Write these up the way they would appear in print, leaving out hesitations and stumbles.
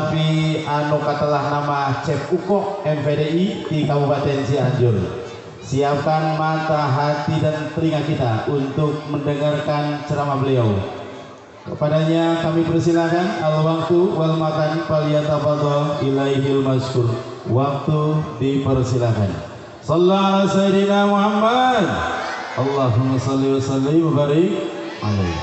atanapi anu katelah nama Cep Uko MPDI di Kabupaten Cianjur. Siapkan mata, hati, dan telinga kita untuk mendengarkan ceramah beliau. Kepadanya kami persilakan, al-waktu wal makan falyatafadhal ilaihil maskur. Waktu dipersilakan. Sallallahu ala sayyidina Muhammad. Allahumma salli wa sallim wa barik alaihi.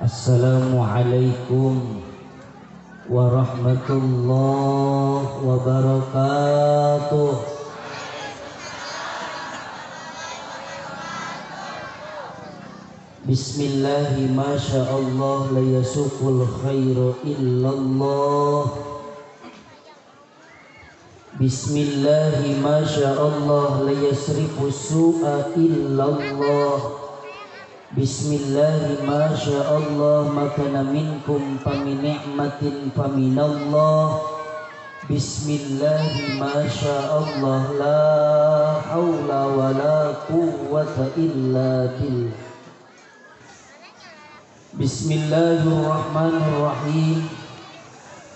Assalamualaikum warahmatullahi wabarakatuh. Bismillahi masyaallah la yasukul khairu illallah. Bismillahi masyaallah la yasrifu su'a illallah. Bismillahi masyaallah makana minkum famin ni'matin faminallah. Bismillahi masyaallah la haula wala quwwata illa billah. Bismillahirrahmanirrahim.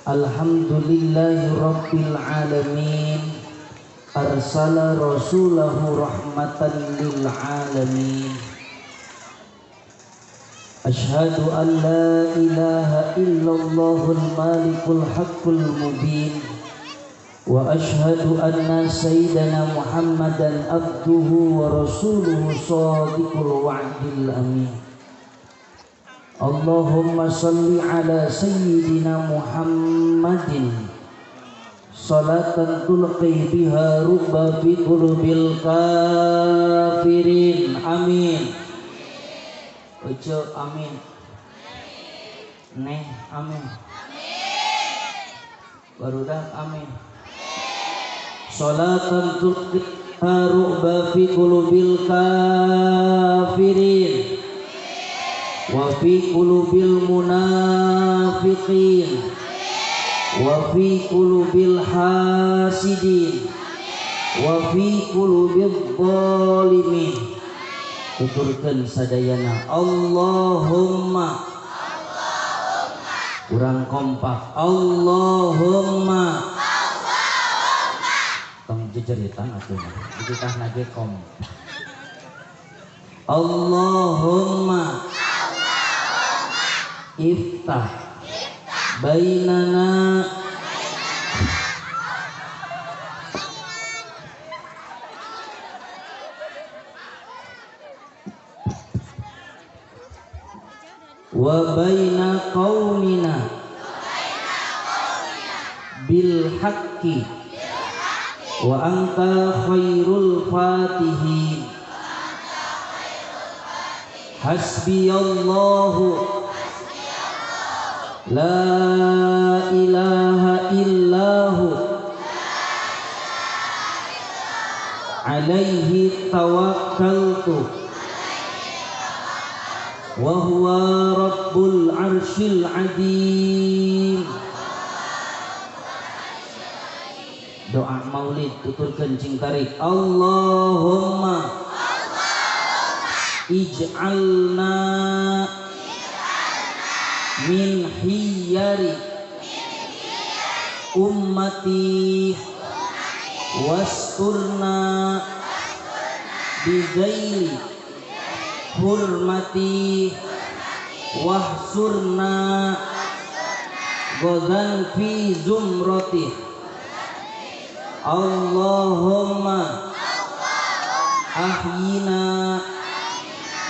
Alhamdulillahi rabbil alamin. Arsala rasulahu rahmatan lil alamin. Ashhadu an la ilaha illallahul malikul haqqul mubin. Wa ashhadu anna sayyidana Muhammadan abduhu wa rasuluhu sadiqul wa'dil amin. Allahumma salli ala sayyidina Muhammadin salatan tulqi biha rubba fi qulubil kafirin. Amin. Ojo amin. Neh amin. Barudak amin. Salatan tulqi biha rubba fi qulubil kafirin wa fi qulubil munafiqin wa fi qulubil hasidin wa fi qulubil zalimin. Tuturkeun sadayana Allahumma. Kurang kompak. Allahumma. Tong jejeritan atuh dititahna ge kompak. Allahumma iftah bainana wa baina qaumina bil haqqi wa anta khairul fatihin. Hasbiyallahu la ilaha illahu Alaihi tawakkaltu wa huwa rabbul arsyil azim. Doa maulid tuturkeun cing tarik. Allahumma ij'alna min hiyari ummati wasturna bizaili hurmati wahsurna godan fi zumrati. Allahumma ahyina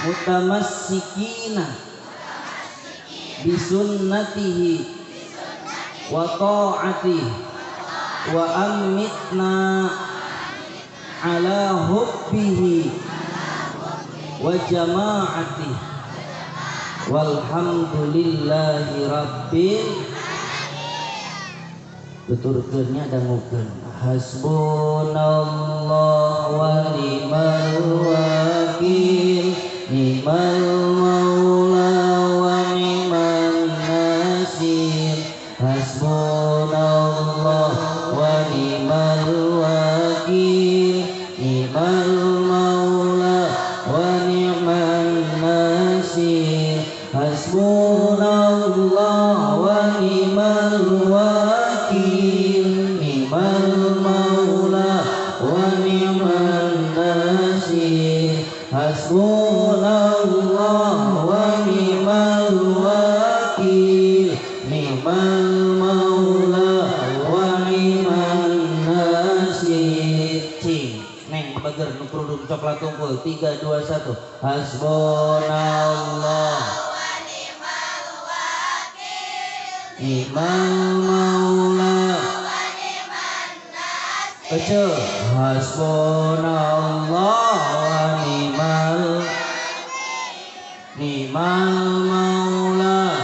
mutamassikina bisunnatihi wa ta'atihi wa ammitna ala hubbihi wa jama'atihi walhamdulillahi rabbil. Tuturkeunnya dangukeun. Hasbunallah wa ni'mal wakil, ni'mal maula wa ni'man nasir. Hasbunallah wa ni'mal wakil, ni'mal maula wa ni'man nasir. Hasbunallah wa ni'mal wakil, ni'mal maula wa ni'man nasir. Hasbunallah wa ni'mal wakil, ni'mal maula wa ni'man nasir. Cing neng bager nu kerudung coklat tungkul. 3 2 1. Hasbunallah wa ni'mal wakil, ni'mal maula wa ni'man nasir. Ece. Hasbunallah wa ni'mal ni'mal maula.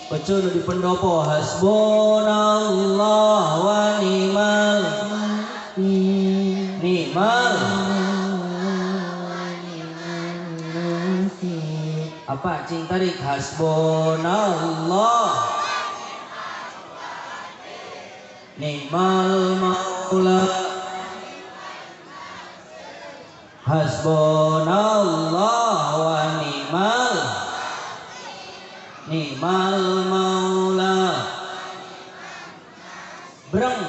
Ece nu di pendopo. Hasbunallah wa ni'mal ni'mal apa cing tarik. Hasbunallah ni'mal maula. Hasbunallah wa ni'mal ni'mal maula. Breng.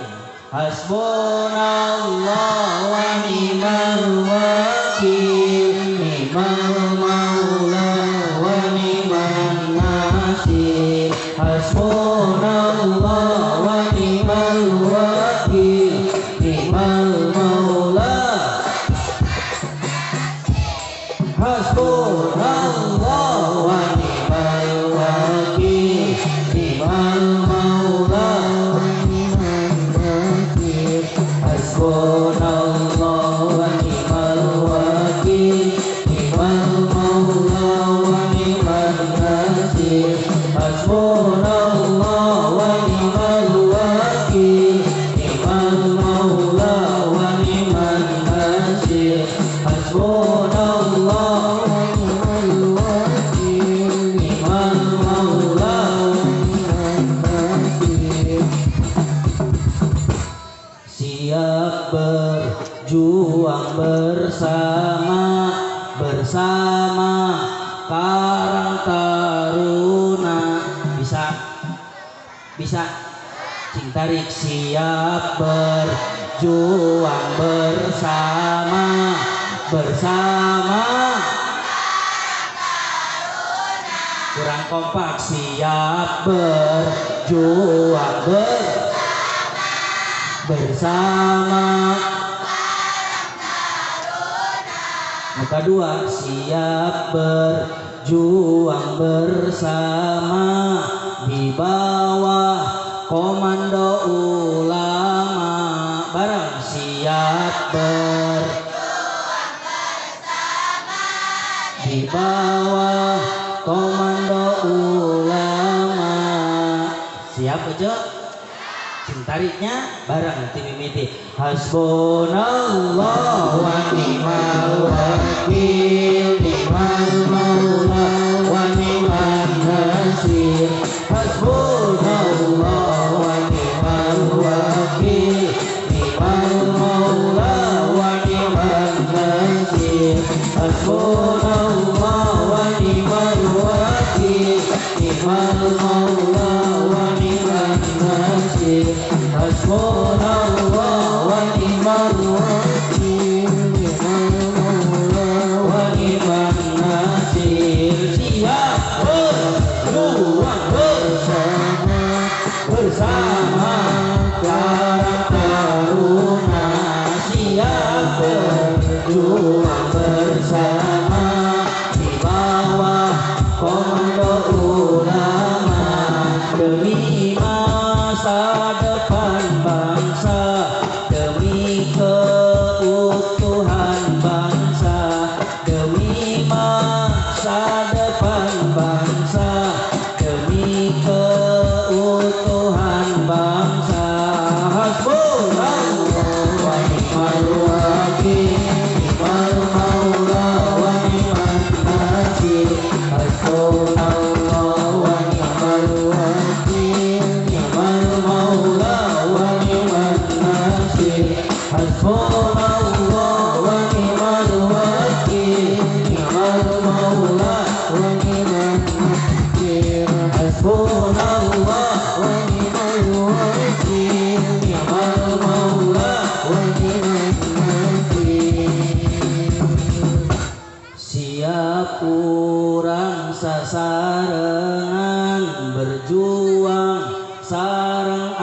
Hasbunallah wa ni'mal wakil, ni'mal maula wa ni'man nasir. Hasbunallah wa ni'mal wakil, ni'mal maula. Hasbunallah wa ni'mal wakil, ni'mal maula wa ni'man nasir. Hasbunallah wa ni'mal wakil, ni'mal maula wa ni'man nasir. Hasbunallah wa ni'mal wakil, ni'mal maula wa ni'man nasir. Hasbunallah wa ni'mal wakil, ni'mal maula wa ni'man nasir. Siap berjuang bersama, bersama Karang Taruna. Bisa, bisa cing tarik. Siap berjuang bersama, bersama. Kurang kompak. Siap berjuang bersama. Muka dua. Siap berjuang bersama di bawah komando ulama. Bareng. Siap berjuang bersama di bawah komando ulama. Siap aja. Cing Ditariknya bareng ti mimiti. Hasbunallah wa ni'mal wakil, ni'mal maula wa ni'man nasir. Hasbunallah wa ni'mal wakil, ni'mal maula wa ni'man nasir. Hasbunallah wa ni'mal wakil, ni'mal maula wa ni'man nasir. Hasbunallah wa ni'mal wakil, ni'mal maula wa ni'man nasir. Siap berjuang bersama, bersama Karang Taruna. Siap berjuang bersama di bawah komando ulama, demi masa depan bangsa, demi keutuhan bangsa, demi masa depan bangsa, demi keutuhan bangsa. Hasbunallah wa ni'mal wakil, ni'mal maula wa ni'man nasir. Hasbunallah wa ni'mal wakil, ni'mal maula wa ni'man nasir. Hasbunallah wa ni'mal wakil, ni'mal maula wa ni'man nasir. Hasbunallah wa ni'mal wakil, ni'mal maula wa ni'man nasir. Siap urang sasarengan berjuang sareng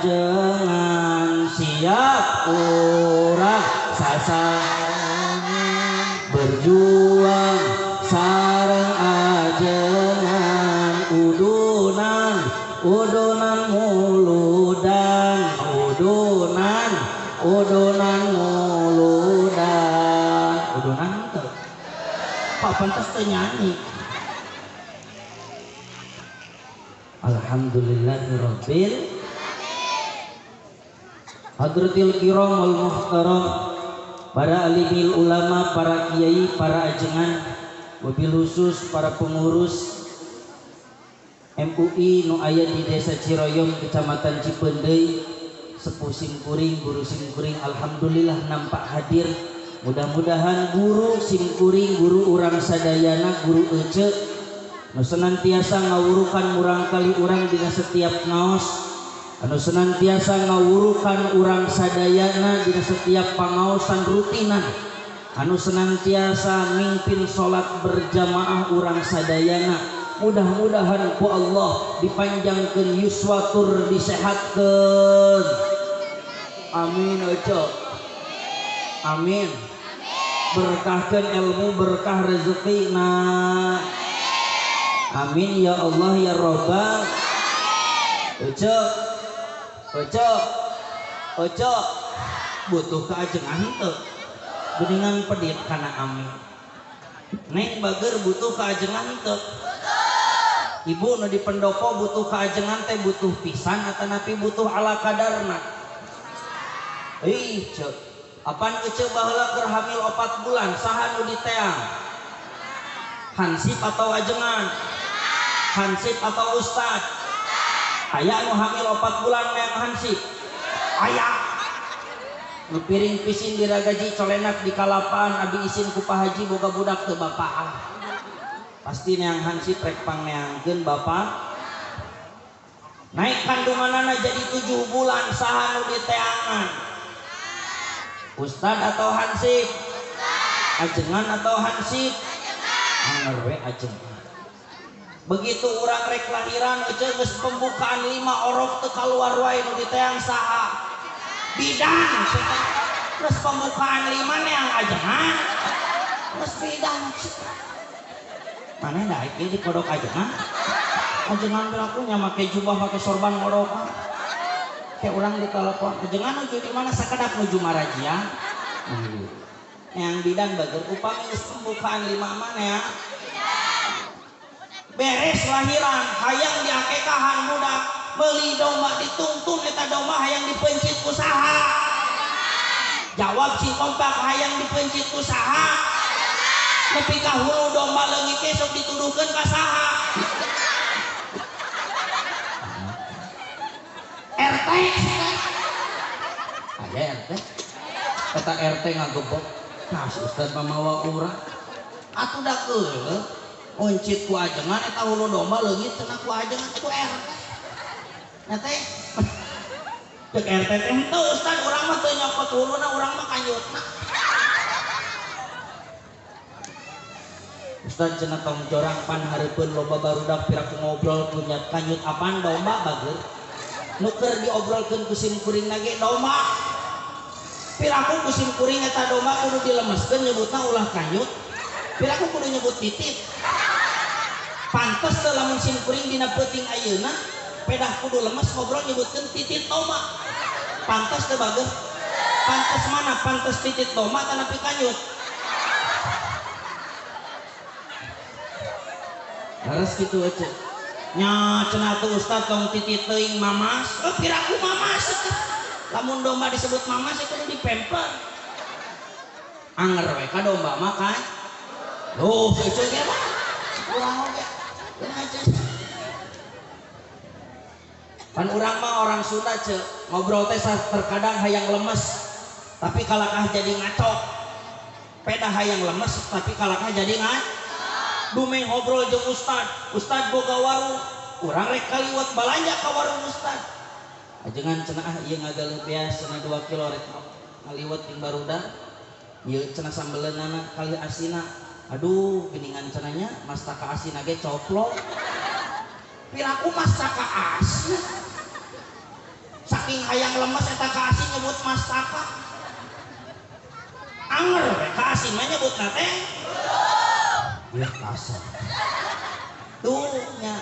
ajengan. Siap urang sasarengan berjuang sareng ajengan. Udunan udunan muludan, udunan udunan muludan. Udunan teu Pak pantas teu nyanyi. Alhamdulillahirabbil hadratil kiram wal muhtaram, para alimil ulama, para kiai, para ajengan, wabil khusus para pengurus MUI nu aya di Desa Ciroyom, Kecamatan Cipeundeuy, sepuh simkuring, guru simkuring, alhamdulillah nampak hadir. Mudah-mudahan guru simkuring, guru urang sadayana, guru ece nu senantiasa ngawurukan murangkali urang dina setiap ngaos, anu senantiasa ngawurukan urang sadayana dina setiap pangaosan rutinan, anu senantiasa mimpin salat berjamaah urang sadayana. Mudah-mudahan ku Allah dipanjangkeun yuswa tur disehatkeun. Amin ece. Amin. Berkahkeun ilmu, berkah rezekina. Amin ya Allah ya Rabbal. Ece. Ece. Ece. Butuh keajengan henteu. Geuningan pedit kana amin. Neng bager butuh keajengan henteu. Ibu nu di pendopo butuh keajengan teh butuh pisan atanapi butuh ala kadarna. Ih, cek. Apan ece baheula keur hamil 4 bulan saha nu diteang? Hansip atau ajengan? Hansip atau ustad? Aya nu hamil 4 bulan neang hansip? Aya. Nu piring pisin diragaji colenak di kalapaan abi isin ku Pak Haji boga budak teu bapak. Pasti neang hansip rek pangneangkeun bapak. Naik kandunganana jadi 7 bulan saha nu diteangan? Ustad atau hansip? Ajengan atau hansip? Anger we ajengan. Begitu urang rek lahiran ece geus pembukaan 5 orok teu kaluar wae nu diteang saha? Bidan. Geus pembukaan 5 neang ajengan. Geus bidan. Maneh daek ieu dikodok ajengan? Ajengan pelakunya make jubah make sorban kodok. Kayak orang di telepon, ajengan nuju di mana sakedak nuju marajia. Yang bidan bager upami geus pembukaan 5 mana ya. Beres lahiran, hayang diakekahan budak. Meuli domba ditungtun eta domba hayang dipencit ku saha? Jawab sing kompak, hayang dipencit ku saha? Nepi ka hulu domba leungit ge sok dituduhkeun ka saha? RT. Aya RT. Eta RT ngagebok. Nah, si ustad mah mawa urang. Atuh da keuleuh uncit ku ajengan eta hulu domba leungit cenah ku ajengan ku RT. Nya teh cek RT teh henteu ustad urang mah teu nyokot huluna, urang mah kanyutna. Ustad cenah tong jorang pan hareupeun loba barudak piraku ngobrol kunyat kanyut apaan domba bager. Nu keur diobrolkeun ku sim kuring ge domba. Piraku ku sim kuring eta domba kudu dilemeskeun nyebutna ulah kanyut. Piraku kudu nyebut titit. Pantes teu lamun sim kuring dina peuting ayeuna pedah kudu lemes ngobrol nyebutkeun titit domba. Pantes teu bager? Pantes mana? Pantes titit domba tanapi kanyut? Leres kitu aja. Nya cenah teu ustad tong titit teuing mamas. Oh piraku mamas. Lamun domba disebut mamas itu kudu dipemper. Anger we ka domba mah kan. Loh, eceu ge mah. Urang oge. Pan urang mah orang Sunda ce, ngobrol teh terkadang hayang lemes, tapi kalakah jadi ngaco. Pedah hayang lemes tapi kalakah jadi ngaco. Dume ngobrol jeung ustad, ustad boga warung, urang rek kaliwat balanja ka warung ustad. Ajengan cenah ah ieu ngagaleuh beas cenah 2 kilo rek ngaliwat jeung barudak. Ieu cenah sambeleunana kali asina. Aduh, geuningan cenahnya mastaka asina ge coplok. Piraku mastaka asin. Saking hayang lemes eta ka asin nyebut mastaka. Anger we ka asin mah nyebutna teh. Ya kasar. Tuh nya.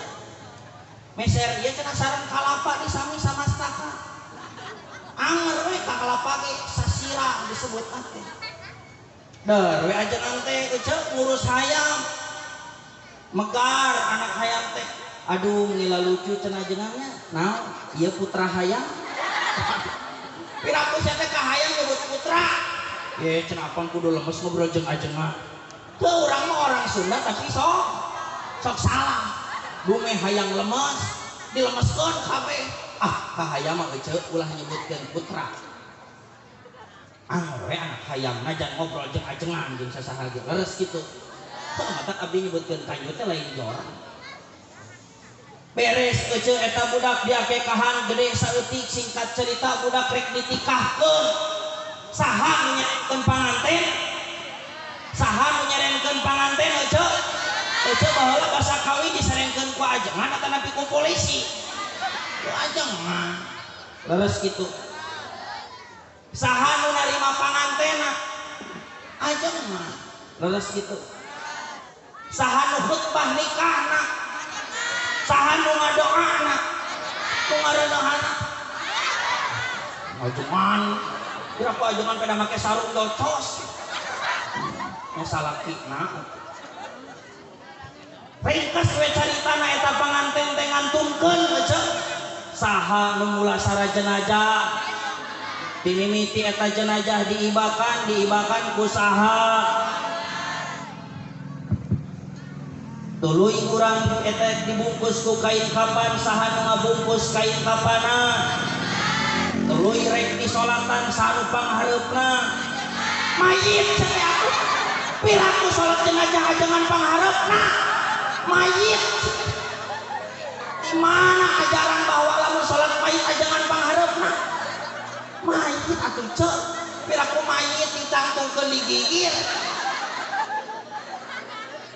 Meser ieu cenah sareng kalapa disami sama mastaka. Anger we ka kalapa ge sasira disebutna teh. Der we ajengan teh eceu ngurus hayam. Megar anak hayam teh. Aduh nila lucu cenah ajengannya. Nah, ieu putra hayam. Piraku sia teh ka hayam nyebut putra. Ye cenah apang kudu lemes ngobrol jeung ajengan. Teu urang mah orang Sunda tapi sok salah. Dume hayang lemes, dilemeskeun kabeh. Ah, ka hayam mah eceu ulah nyebutkeun putra. Ah, we anak hayam najan ngobrol jeung ajengan jeung sasaha ge leres kitu. Teu matak abdi nyebutkeun kanyut teh lain jorang. Beres eceu eta budak diakekahan gede saeutik, singkat cerita budak rek ditikahkeun. Saha nu nyerenkeun panganten? Saha nu nyerenkeun panganten eceu? Eceu baheula basa kawin diserenkeun ku ajengan atanapi ku polisi? Ku ajengan. Leres kitu. Saha nu narima pangantena? Ajengan. Leres kitu. Saha nu khutbah nikahna? Saha nu ngadoana? Nu ngareuneuhana? Ajengan. Kira ku ajengan pada make sarung docos. Nya salakina. Ringkas we caritana eta panganten teh ngantunkeun eceu. Saha nu mulasara jenazah? Dimimiti eta jenazah diibakan, diibakan ku saha? Tuluy urang eta dibungkus ku kain kapan, saha nu ngabungkus kain kapana? Tuluy rek disolatan saha nu panghareupna? Mayit cenah aku. Piraku salat jenazah ajengan panghareupna? Mayit. Di mana ajaran bahwa lamun salat mayit ajengan panghareupna? Mayit atuh ceu. Piraku mayit ditangtungkeun di gigir.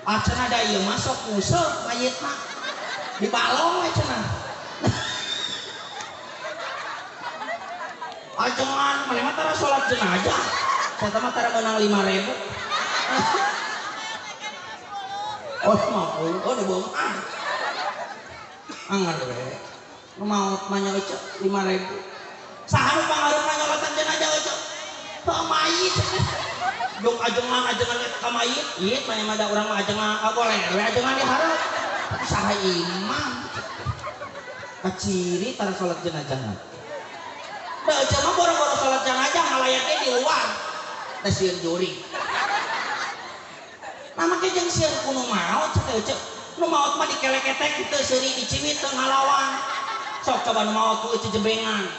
Ah cenah da ieu mah sok nguseup mayit mah. Di balong we cenah. Ajengan maneh mah tara salat jenazah. Saya mah tara meunang 5.000. Oh 50, oh nu beunghar. Anger we. Nu maot mah nya eceu 5.000. Saha nu panghareupna nyolatan jenazah eceu? Teu mayit. Jung ajengan ajengan eta ka mayit, ieu mah mah da urang mah ajengan, ah boleh we ajengan dihareup. Tapi saha imam? Kaciri tara salat jenazahna. Da eceu mah boro-boro salat jenazah ngalayatnya di luar. Teh sieun juri. Nah make jeung sieun ku nu maot cek eceu. Nu maot mah dikeleketek teu seuri diciwit teu ngalawan. Sok coba nu maot ku eceu jebengan.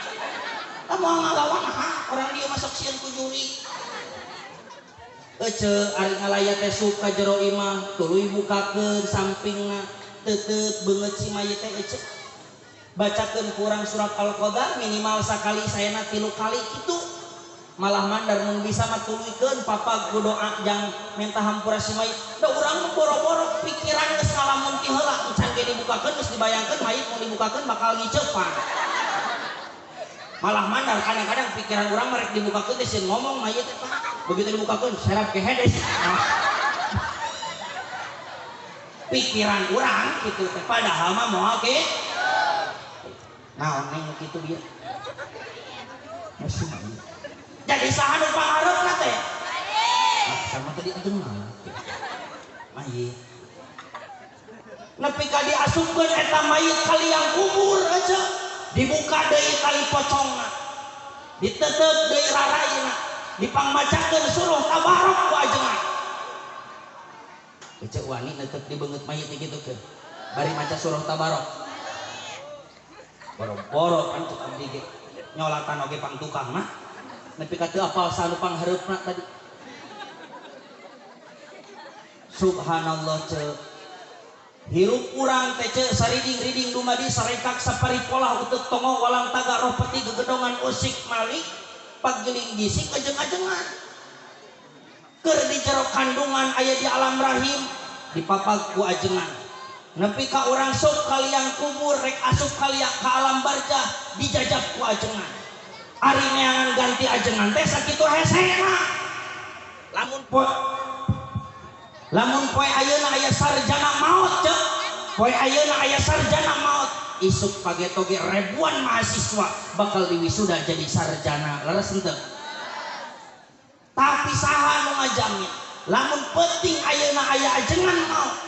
Tah moal ngalawan ah orang dieu masuk sieun ku juri. Eceu ari ngalayat teh sup ka jero imah tuluy bukakeun sampingna tetep beungeut si mayit teh eceu. Bacakeun kurang surat Al-Qadar minimal sakali sayana 3 kali kitu. Malah mandar mun bisa mah tuluykeun papag ku doa jang minta hampura si mayit. Da urang mah boro-boro pikiran geus ngalamun ti heula encan ge dibukakeun geus dibayangkeun mayit mun dibukakeun bakal ngiceupan. Malah mandar kadang-kadang pikiran urang mah rek dibukakeun teh sieun ngomong mayit teh begitu dibukakeun serap ke hedes. Pikiran urang kitu teh padahal mah moal ge. Naon neng kitu bieu. Masih jadi saha nu pangareupna teh? Ah, sama tadi ajengan. Mayit. Nepi ka diasupkeun eta mayit ka liang kubur aja. Dibuka deui tali pocongna. Ditetep deui raraina. Dipangmacakeun suruh tabarok ku ajengan. Ece wani netep di beungeut mayit kitu keun. Bari maca surah tabarok. Boro-boro kan cek abdi ge nyolatan oge pang tukang mah. Nepi ka teu apal sanu panghareupna tadi. Subhanallah cek. Hirup urang teh cek sariding-riding dumadi sarekak saparipolah uteuk tongo walang taga roh peti gegedongan usik malik pagiling gisik ajeng-ajengan. Keur di jero kandungan aya di alam rahim dipapag ku ajengan. Nepi ka urang sok kaliang kubur rek asup kaliang ka alam barjah dijajab ku ajengan. Ari neangan ganti ajengan teh sakitu hesena. Lamun poe ayeuna aya sarjana maot cek. Poe ayeuna aya sarjana maot isuk kaget oge ribuan mahasiswa bakal diwisuda jadi sarjana leres henteu. Tapi saha nu ngajamin lamun penting ayeuna aya ajengan maot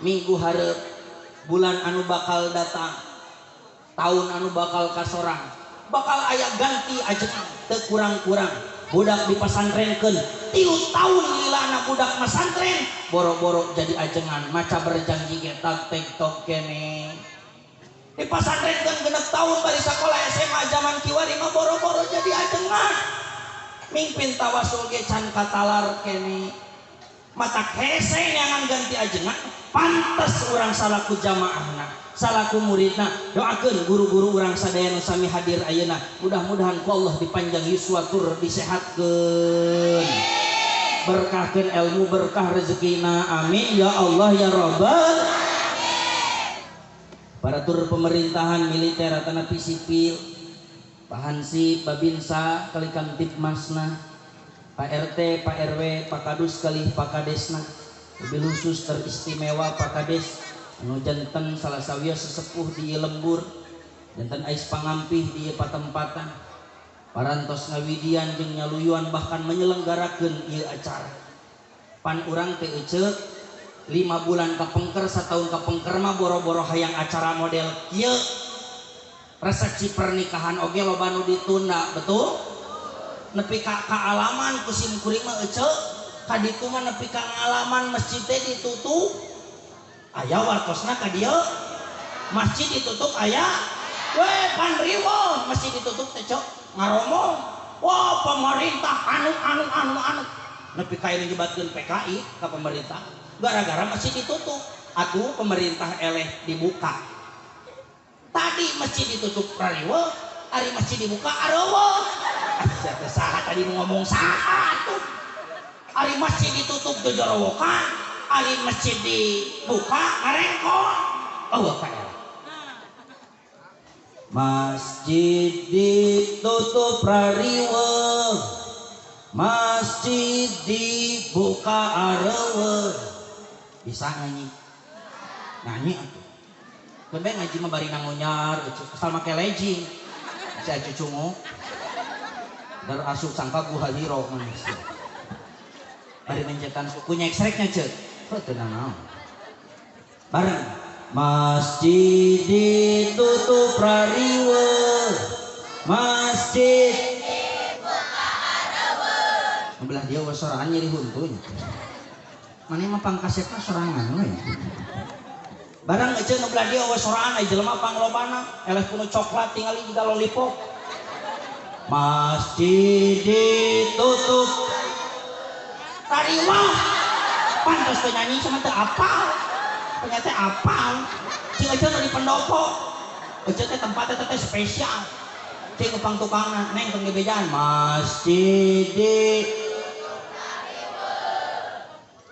minggu hareup bulan anu bakal datang tahun anu bakal kasorang bakal aya ganti ajengan teu kurang-kurang budak dipasantrenkeun 3 tahun lilana budak masantren boro-boro jadi ajengan maca berjanji ge tag tek tok kene dipasantrenkeun 6 tahun bari sakola SMA zaman kiwari mah boro-boro jadi ajengan mingpin tawasul ge can katalar kene mata hese nyangan ganti ajengan pantes urang salaku jamaahna salaku muridna doakeun guru-guru urang sadaya nu sami hadir ayeuna mudah-mudahan ku Allah dipanjang yuswa tur disehatkeun berkahkeun ilmu berkah rezekina amin ya Allah ya Rabbal para tur pemerintahan militer atanapi sipil Pak Hansip, Babinsa, kali Kamtibmasna, Pak RT, Pak RW, Pak Kadus kali Pak Kadesna lebih khusus teristimewa Pak Kades anu janten salah sawios sesepuh di lembur janten ais pangampih di patempatan parantos ngawidian jeung nyaluyuan bahkan menyelenggarakeun ieu acara pan urang teh eceu 5 bulan kapengker satahun kapengker mah boro-boro hayang acara model kieu resepsi pernikahan oge loba nu ditunda betul nepi ka kaalaman ku sim kuring mah eceu ka ditu mah nepi ka ngalaman masjid teh ditutup aya wartosna ka dieu masjid ditutup aya we pan riweuh masjid ditutup teh cok ngaromong wah pemerintah anu nepi ka ieu nyebatkeun PKI ka pemerintah gara-gara masjid ditutup atuh pemerintah eleh dibuka tadi masjid ditutup rariweuh ari masjid dibuka areuweuh sia teh saha tadi nu ngomong saha atuh ari masjid ditutup jojorowokan ari masjid dibuka ngarengkol eueuh kae masjid ditutup rariweuh masjid dibuka areuweuh bisa nyanyi nyanyi atuh keun bae ngaji mah bari nangonyar asal make legging sia cucungu dar asup sangka guha hiro manusia bari mencetan suku nyeksreknya cek heuh teu nanaon bareng Masjid ditutup rariweuh, masjid dibuka areuweuh. Belah dia sorangan nyeri huntunya. Maneh mah pangkasepna sorangan we. Barang ece nu belah dia sorangan aya jelema panglobana, eleh kuno coklat tingali jiga lollipop. Masjid ditutup rariweuh. Pantes teh nyanyi sama teu apal. Ternyata apal. Cing ece nu di pendopo. Ece teh tempatnya teh spesial. Cing upang tukangna neng tong dibejaan masjid di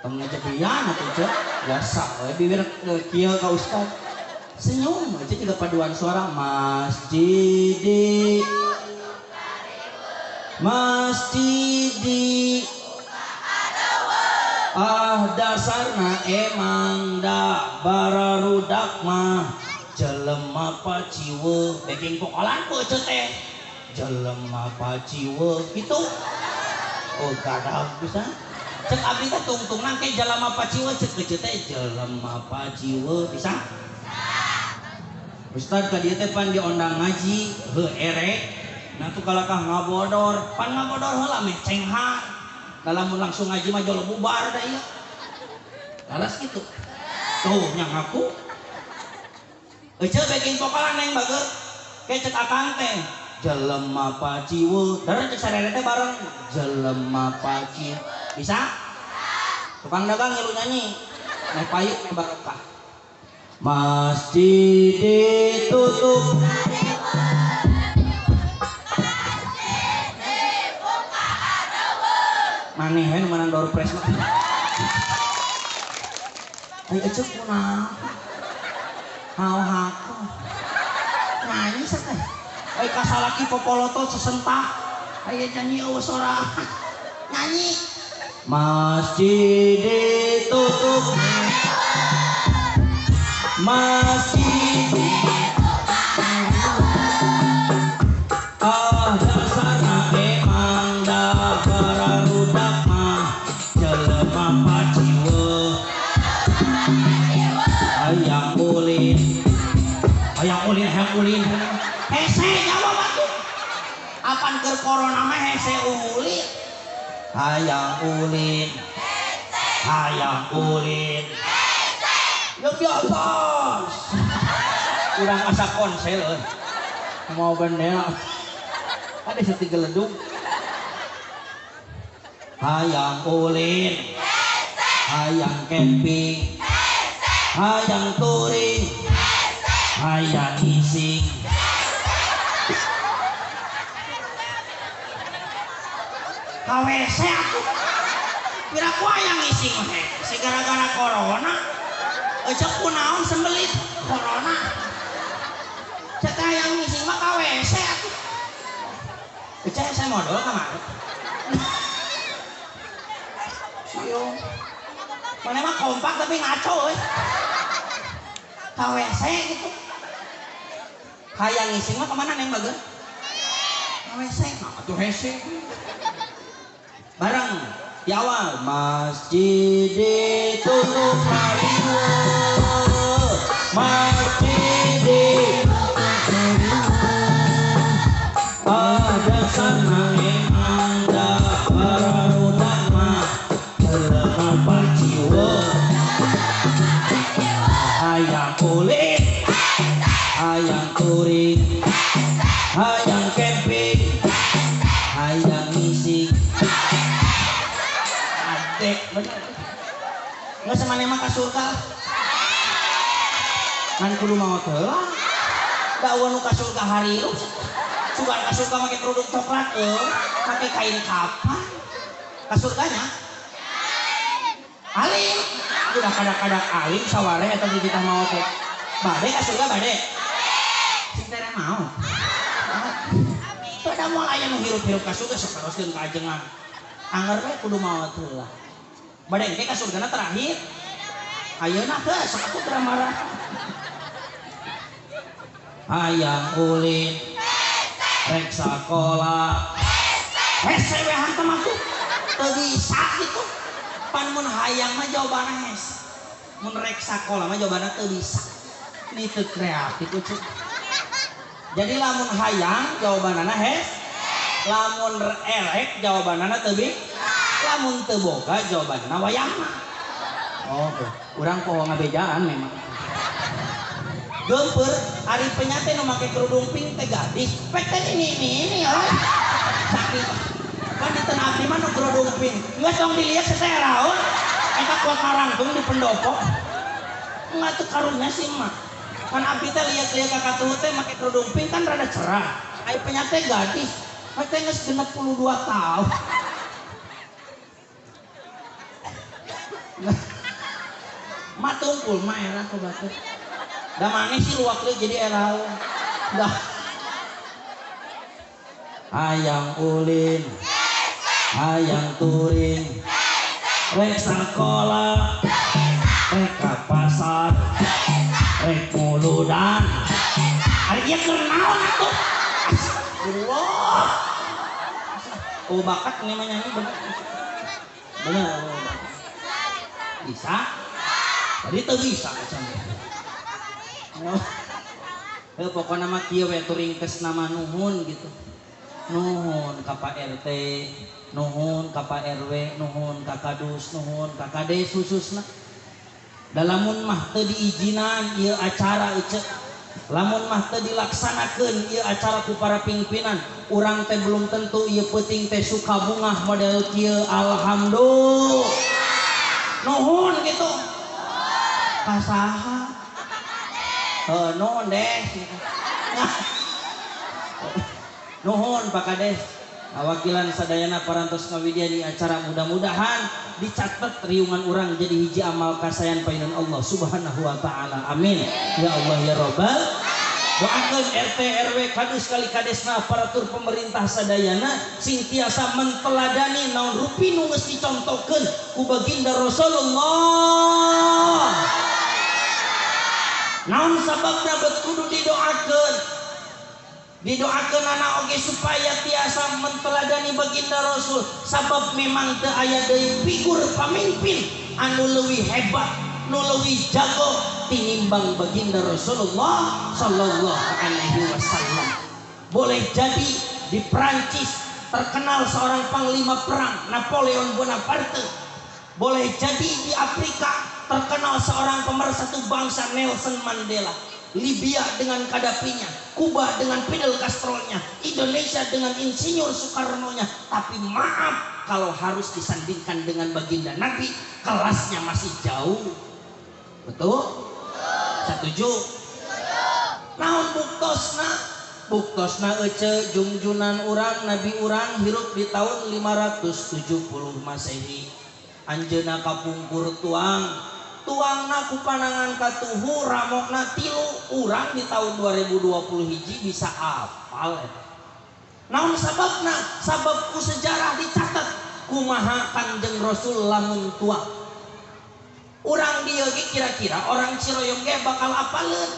tong ngejebian atuh ece biasa we bibir kieu ka ustad. Senyum ece juga paduan suara masjid di masjid di ah dasarna emang da bararudak mah jelema paciweuh backing vokalan ku ece teh jelema paciweuh kitu oh gadag pisan cek abdi teh tungtungna ke jelema paciweuh cek ece teh jelema paciweuh bisa Ustad ka dieu teh pan diondang ngaji heuh erek nah tuh kalakah ngabodor pan ngabodor heula meh cenghar dalam langsung ngaji mah jolo bubar dah ieu. Laras gitu. Tuh nya ngaku. Ece backing vokalan neng bager. Ke cek akang teh jelema paciweuh. Darah cek sarere teh bareng jelema paciweuh. Bisa? Tukang dagang ngilu nyanyi. Meh payuk meh barokah. Masjid ditutup. Maneh we nu menang door prize mah. Ai ece kunaon? Hao-hako. Nyanyi sateh. Ai kasalaki popoloto sesentak. Aya nyanyi eueuh sora. Nyanyi. Masjid ditutup. Masjid ah dasarna emang da bararudak mah jelema paciweuh hayang ulin hayang ulin hayang ulin hese jawab atuh apan keur corona mah hese ulin hayang ulin hayang ulin yang di atas kurang asa konsel euy mau bendera ada setiga ledung hayang ulin hayang camping hayang touring hayang ngising KWC aku piraku hayang ngising hese gara-gara corona ece kunaon sembelit corona cek hayang ngising mah KWC aku ece saya modal kamari siyo mana mah kompak tapi ngaco euy KWC gitu hayang ngising mah kemana neng bager KWC mah atuh hese bareng di awal masjid ditutup rariweuh masjid ditutup ah dasarna emang da bararudak mah jelema paciweuh hayang ulin hayang touring hayang camping hayang ngising adek bener nggak semana emang ka surga kan kudu maot heula da eueuh nu ka surga harirup sugan ka surga make kerudung coklat eueuh make kain kapan ka surganya alim udah kadak-kadak alim saware eta di kita maot teh bade ka surga bade sing tere maot teu da moal aya nu hirup-hirup ka surga sok teroskeun ka ajengan anggar we kudu maot heula bade engke ka surgana terakhir ayeuna teh sok atuh teu marah hayang ulin rek sakola hese we hantam atuh teu bisa kitu pan mun hayang mah jawabanna hese mun rek sakola mah jawabanna teu bisa Ini teu kreatif ucuk. Jadi lamun hayang jawabanana hes, lamun erek jawabanana teu bi, lamun teu boga jawabanana wayahna. Oh, urang poho ngabejaan memang. Geumpeur ari penyate nu make kerudung pink teh gadis, pek teh ini oh. Saking kan di tengah abdi mah nu kerudung pink. Geus tong dilihat seseraon. Eta kuat marangtung di pendopo. Enggak tuh karunya sih mah. Kan abdi teh lihat-lihat kakak tuh teh make kerudung pink kan rada cerah. Ai penyate gadis, pek teh geus 62 tahun. Mak tungkul mah era ku batur. Da maneh sih luak deui jadi era. Dah. Hayang ulin, hayang touring, rek sakola, rek ka pasar, rek muludan. Ari ieu keur naon atuh? Astagfirullah. Oh bakat ini mah nyanyi bener. Bener. Bisa? Tadi teu bisa acan. Oh. Heuh pokona mah kieu we turingkes nama nuhun gitu. Nuhun ka Pak RT, nuhun ka Pak RW, nuhun ka Kadus, nuhun ka Kades khususna. Da lamun mah teu diizinan ieu acara ece. Lamun mah teu dilaksanakeun ieu acara ku para pimpinan, urang teh belum tentu ieu peuting teh suka bungah model kieu. Alhamdulillah. Nuhun gitu. Ka saha? Heuh nuhun deh. Nuhun Pak Kades. Wakilan sadayana parantos ngawidian di acara mudah-mudahan dicatat riungan urang jadi hiji amal kasayan painan Allah Subhanahu wa taala. Amin. Ya Allah ya Rabbal. Doakeun RT RW kadus kali kadesna aparatur pemerintah sadayana sing tiasa menteladani naon rupi nu geus dicontohkeun ku baginda Rasulullah. Naon sababna bet kudu didoakeun? Didoakeun anak oge supaya tiasa menteladani baginda Rasul, sabab memang teu aya deui figur pamimpin anu leuwih hebat, nu leuwih jago tinimbang baginda Rasulullah sallallahu alaihi wasallam. Boleh jadi di Prancis terkenal seorang panglima perang Napoleon Bonaparte. Boleh jadi di Afrika terkenal seorang pemersatu bangsa Nelson Mandela. Libya dengan Gaddafi-nya, Kuba dengan Fidel Castro-nya, Indonesia dengan Insinyur Soekarno-nya. Tapi maaf kalau harus disandingkan dengan baginda Nabi, kelasnya masih jauh. Betul? Setuju? Naon buktosna? Buktosna ece jungjunan urang, Nabi urang hirup di tahun 570 Masehi. Anjeunna kapungkur tuang. Tuangna ku panangan katuhu ramokna tilu urang di tahun 2020 hiji bisa apal eta. Naon sababna? Sabab ku sejarah dicatat kumaha Kanjeng Rasul lamun tuang. Urang dieu ge kira-kira orang Ciroyom ge bakal apaleun.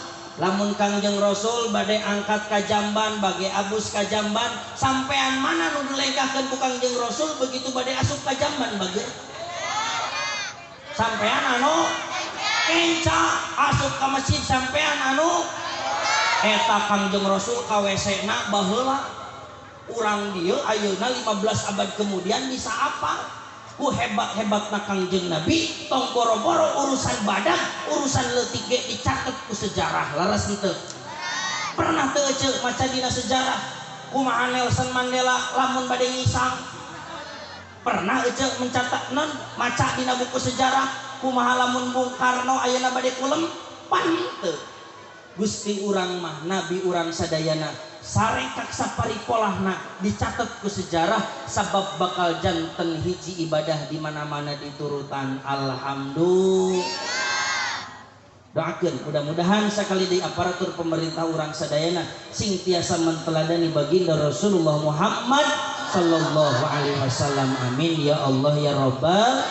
Lamun Kanjeng Rasul bade angkat ka jamban, bage abus ka jamban, sampean mana nu dilengkahkeun ku Kanjeng Rasul begitu bade asup ka jamban bage? Sampean anu kenca asup ka masjid sampean anu eta Kangjeng Rasul ka WC na baheula. Urang dieu ayeuna 15 abad kemudian bisa apa? Ku hebat-hebatna Kangjeng Nabi tong boro-boro urusan badak, urusan leutik ge dicatet ku sejarah. Laras henteu? Pernah teu ece maca dina sejarah kumaha Nelson Mandela lamun bade ngisang? Pernah ece mencatat non maca dina buku sejarah kumaha lamun Bung Karno ayeuna bade kulem? Pan henteu. Gusti urang mah nabi urang sadayana sarekak saparipolahna dicatat ku sejarah sabab bakal janten hiji ibadah di mana-mana diturutan. Alhamdulillah. Doakeun mudah-mudahan sakali deui aparatur pemerintah urang sadayana sing tiasa menteladani baginda Rasulullah Muhammad sallallahu alaihi wasallam. Amin ya Allah ya Rabbal.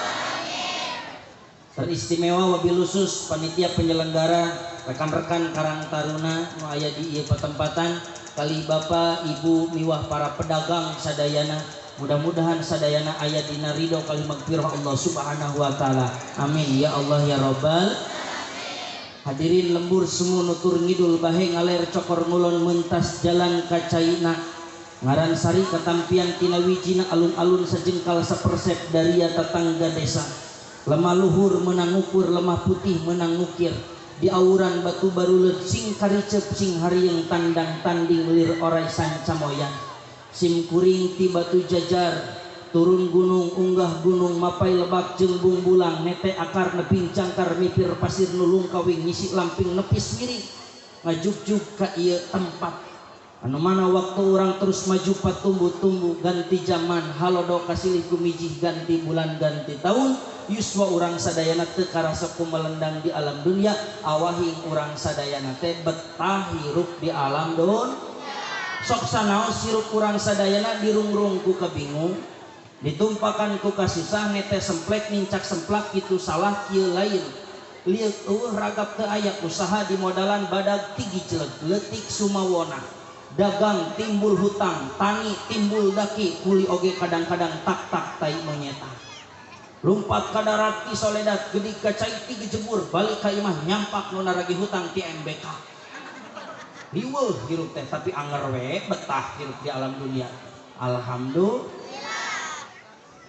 Teristimewa wabil khusus panitia penyelenggara, rekan-rekan Karang Taruna nu aya di ieu patempatan, kali bapak, ibu, miwah para pedagang sadayana, mudah-mudahan sadayana aya dina ridho kali magfirah Allah Subhanahu wa taala. Amin ya Allah ya Rabbal. Hadirin lembur semu nutur ngidul bahe ngaler cokor ngulon mentas jalan ka caina. Ngaran sari katampian tina wijina alun-alun sajengkal sapersep daria tetangga desa. Lemah luhur menang ukur, lemah putih menang ukir. Di auran batu baruleut sing karicep sing harieng tandang tanding lir orai sancamoyan. Sim kuring ti Batu Jajar turun gunung unggah gunung mapai lebak jeung bungbulang nete akar neping cangkar mipir pasir nulung kawing ngisi lamping nepis miring ngajugjug ka ieu tempat. Anu mana waktu orang terus maju patumbuh-tumbuh ganti zaman halodo kasilih kumijih ganti bulan ganti tahun yuswa urang sadayana teu karasa kumelendang di alam dunia awahing urang sadayana teh betah hirup di alam dunia. Sok sanaos hirup urang sadayana dirungrung ku kabingung ditumpakan ku kasusah nete semplek nincak semplak kitu salah kieu lain lieu eueuh ragap teu aya usaha dimodalan badag tigi jeleg leutik sumawona dagang timbul hutang, tani timbul daki, kuli oge kadang-kadang tak-tak tai monyeta. Lumpat ka darat ti soledat, geudik ka cai ti gejebur, balik ka imah nyampak nu naragi hutang ti MBK. Riweuh hirup teh tapi anger we betah hirup di alam dunia. Alhamdulillah.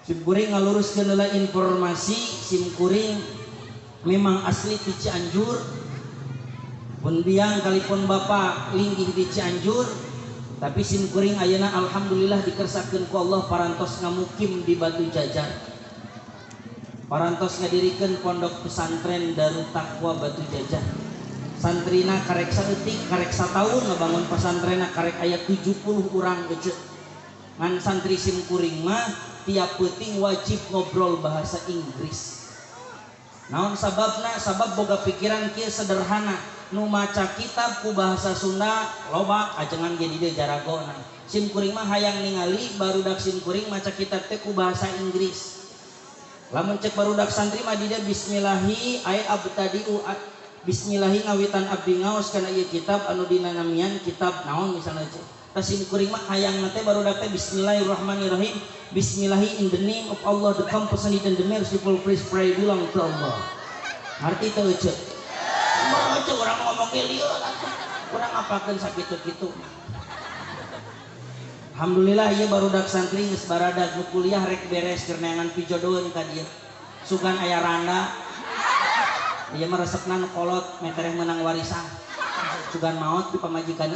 Sim kuring ngaluruskeun heula informasi, sim kuring memang asli ti Cianjur. Pun biang kalipun bapak linggih di Cianjur, tapi sim kuring ayeuna alhamdulillah dikersakeun ku Allah parantos ngamukim di Batu Jajar. Parantos ngadirikeun pondok pesantren Darut Taqwa Batu Jajar. Santrina karek saeutik, karek sataun ngabangun pesantrenna karek aya 70 urang ece. Ngan santri sim kuring mah tiap peuting wajib ngobrol bahasa Inggris. Naon sababna? Sabab boga pikiran kieu sederhana. Nu maca kitab ku bahasa Sunda loba ajengan ge di dieu jaragona. Sim kuring mah hayang ningali barudak sim kuring maca kitab teh ku bahasa Inggris. Lamun cek barudak santri mah di dieu bismillahi ay abtadiu bismillahi ngawitan abdi ngaos kana ieu kitab anu dinanamian kitab naon misalna cek. Tah sim kuring mah hayang teh barudak teh bismillahirrahmanirrahim bismillahi in the name of Allah the compassionate and the merciful, please pray belong to Allah. Ngarti teu cek? Cek orang ngomong lieu urang ngapakeun sakitu-kitu. Alhamdulillah ieu barudak santri geus baradag nu kuliah rek beres keur neangan pijodoheun ka dieu. Sugan aya randa. Ieu mah resepna nu kolot metereh meunang warisan. Sugan maot di pamajikan.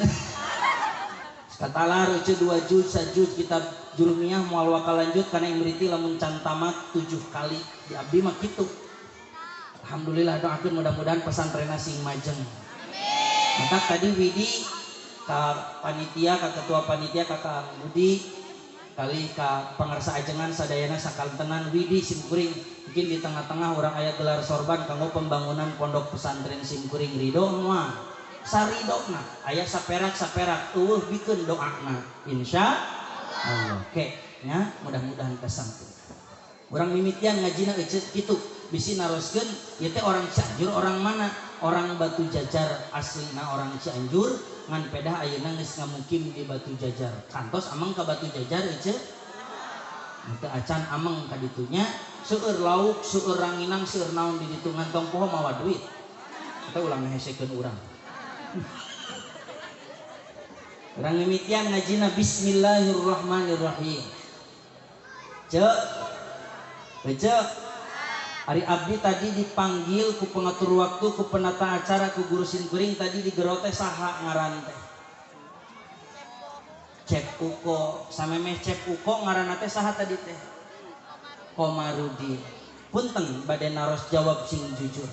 Katalar ece 2 juz sajuz kitab Jurumiyah moal wakal lanjut kana Imriti lamun can tamat 7 kali di abdi mah kitu. Alhamdulillah doakeun mudah-mudahan pesantrenna sing majeng. Amin. Maka tadi Widi ka panitia, ka ketua panitia, ka Kang Budi, kali ka pangarsa ajengan sadayana sakaltenan Widi simkuring mungkin di tengah-tengah orang aya gelar sorban kanggo pembangunan pondok pesantren simkuring ridho mah. Saridona aya saperak-saperak eueuh bikeun doana insya Allah. Oke nya mudah-mudahan kasampun. Urang mimitian ngajina ece kitu bisi naroskeun ieu teh orang Cianjur orang mana? Orang Batu Jajar aslina orang Cianjur ngan pedah ayeuna geus ngamukim di Batu Jajar. Kantos ameng ka Batu Jajar ece? Teu acan ameng ka ditunya seueur lauk, seueur ranginang, seueur naon di ditu ngan tong poho mawa duit. Kita ulang ngehesekeun urang. Urang mimitian ngajina bismillahirrahmanirrahim. Cek. Cek. Ari abdi tadi dipanggil ku pengatur waktu, ku penata acara, ku guru simkuring tadi di gero teh saha ngaran teh? Cep Uko. Samemeh Cep Uko ngaranna teh saha tadi teh? Komarudin. Punten bade naros jawab sing jujur.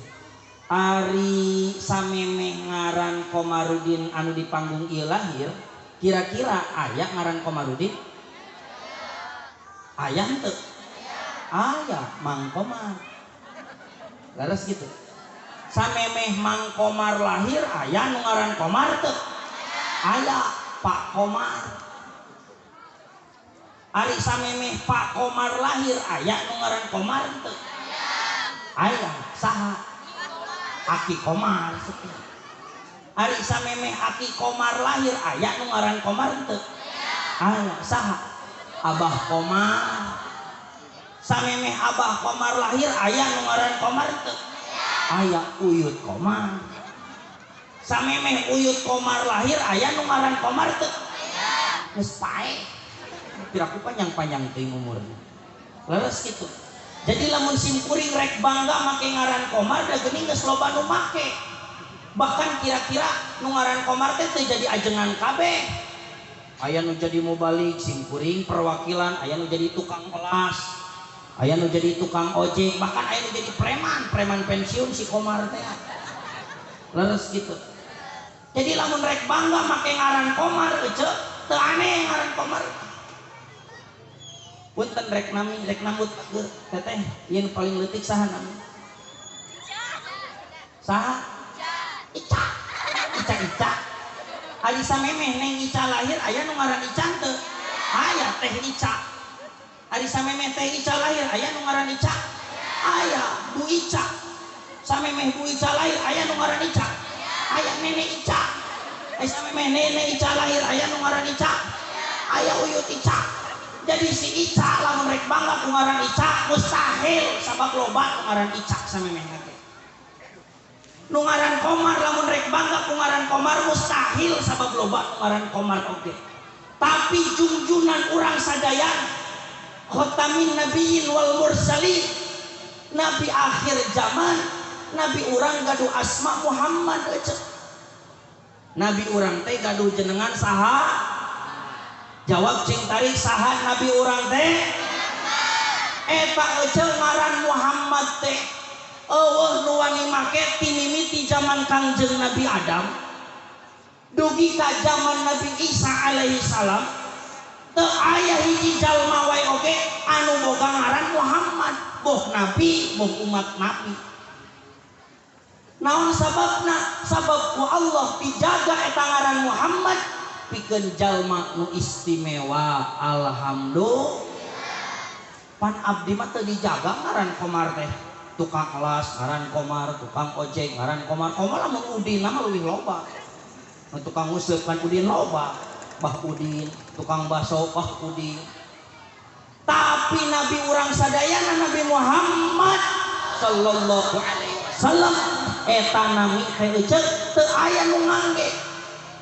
Ari samemeh ngaran Komarudin anu di panggung ieu lahir, kira-kira aya ngaran Komarudin? Aya henteu? Aya, Mang Komar. Laras gitu. Samemeh Mang Komar lahir aya nu ngaran Komar teu? Aya, Pak Komar. Ari samemeh Pak Komar lahir aya nu ngaran Komar teu? Aya, saha? Aki Komar. Ari samemeh Aki Komar lahir aya nu ngaran Komar teu? Aya, saha? Abah Komar. Samemeh Abah Komar lahir aya nu ngaran Komar teu? Aya, Uyut Komar. Samemeh Uyut Komar lahir aya nu ngaran Komar teu? Geus pae. Piraku panjang-panjang teuing umurna. Leres kitu. Jadi lamun simkuring rek bangga make ngaran Komar da geuning geus loba nu make. Bahkan kira-kira nu ngaran Komar teh teu jadi ajengan kabeh. Aya nu jadi mubalik simkuring perwakilan, aya nu jadi tukang kelas, aya nu jadi tukang ojek, bahkan aya nu jadi preman, preman pensiun si Komar teh. Leres gitu. Jadi lamun rek bangga make ngaran Komar ece teu aneh ngaran Komar. Punten rek nami rek nambut teteh ieu paling leutik saha nami? Saha? Ica. Ica Ica. Ari samemeh Neng Ica lahir aya nu ngaran Ica teu? Aya Teh Ica. Ari samemeh Teh Ica lahir aya nu ngaran Ica? Aya Bu Ica. Samemeh Bu Ica lahir aya nu ngaran Ica? Aya Nenek Ica. Ari samemeh Nenek Ica lahir aya nu ngaran Ica? Aya Uyut Ica. Jadi si Ica lamun rek bangga ku ngaran Ica mustahil sabab loba nu ngaran Ica samemeh teh. Nu ngaran Komar lamun rek bangga ku ngaran Komar mustahil sabab loba nu ngaran Komar oge. Tapi jungjunan urang sadayana khatamin nabiyyin wal mursalin, nabi akhir zaman, nabi urang gaduh asma Muhammad ece. Nabi urang teh gaduh jenengan saha? Jawab cing tarik saha nabi urang teh? Eta ece ngaran Muhammad teh eueuh nu wani make ti mimiti zaman Kangjeng Nabi Adam dugi ka zaman Nabi Isa alaihi salam teu aya hiji jalma wae oge anu boga ngaran Muhammad, boh nabi boh umat nabi. Naon sababna? Sabab ku Allah dijaga eta ngaran Muhammad pikeun jalma nu istimewa. Alhamdulillah. Pan abdi mah teu dijaga ngaran Komar teh. Tukang kelas ngaran Komar, tukang ojek ngaran Komar. Komar lamun udin mah leuwih loba. Tukang useup kan udin loba, Bah Udin, tukang baso Bah Udin. Tapi nabi urang sadayana Nabi Muhammad sallallahu alaihi wasallam eta nami teh eceuk teu aya nu ngangge.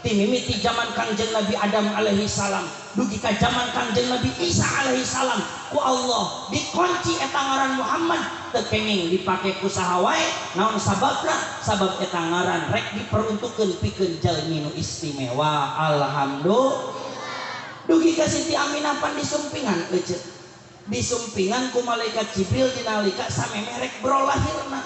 Ti mimiti zaman Kangjeng Nabi Adam alaihi salam dugi ka zaman Kangjeng Nabi Isa alaihi salam ku Allah dikunci eta ngaran Muhammad teu kenging dipake ku saha wae. Naon sababna? Sabab eta ngaran rek diperuntukkeun pikeun jalmi nu istimewa. Alhamdulillah. Dugi ka Siti Aminah pan disumpingan eceuk, disumpingan ku malaikat Jibril dinalika samemeh rek bro lahirna.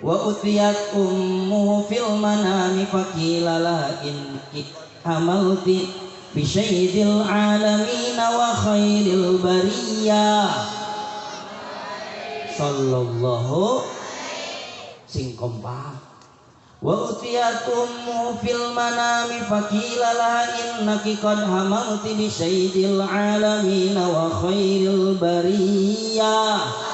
Wa utiyat ummuhu fil manami faqila la innaki hamalti bi sayyidil alamin wa khairil bariyah sallallahu sing kompak. Wa utiyat ummuhu fil manami faqila la innaki qad hamalti bi sayyidil alamin wa khairil bariyah.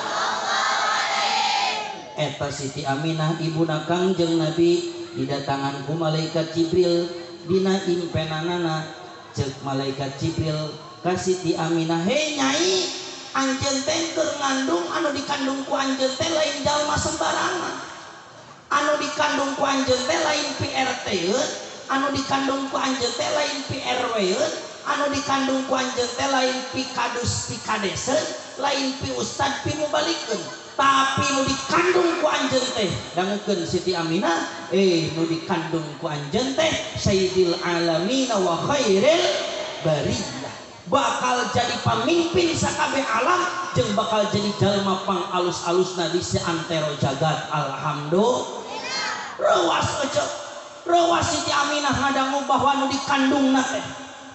Eta Siti Aminah ibuna Kangjeng Nabi didatangan ku malaikat Jibril dina impenanana. Ceuk malaikat Jibril ka Siti Aminah, "Hei nyai, anjeun teh keur ngandung anu dikandung ku anjeun teh lain jalma sembarangan. Anu dikandung ku anjeun teh lain PRT-eun, anu dikandung ku anjeun teh lain PRW-eun, anu dikandung ku anjeun teh lain pikadus pikadeseun, lain pi ustad pi mubalikeun. Tapi nu dikandung ku anjeun teh," dangukeun Siti Aminah, nu dikandung ku anjeun teh sayyidil alamin wa khairil bariyah, bakal jadi pamimpin sakabeh alam jeung bakal jadi jalma pang alus-alusna di seantero jagat. Alhamdulillah. Rewas ece, rewas Siti Aminah ngadangu bahwa nu dikandungna teh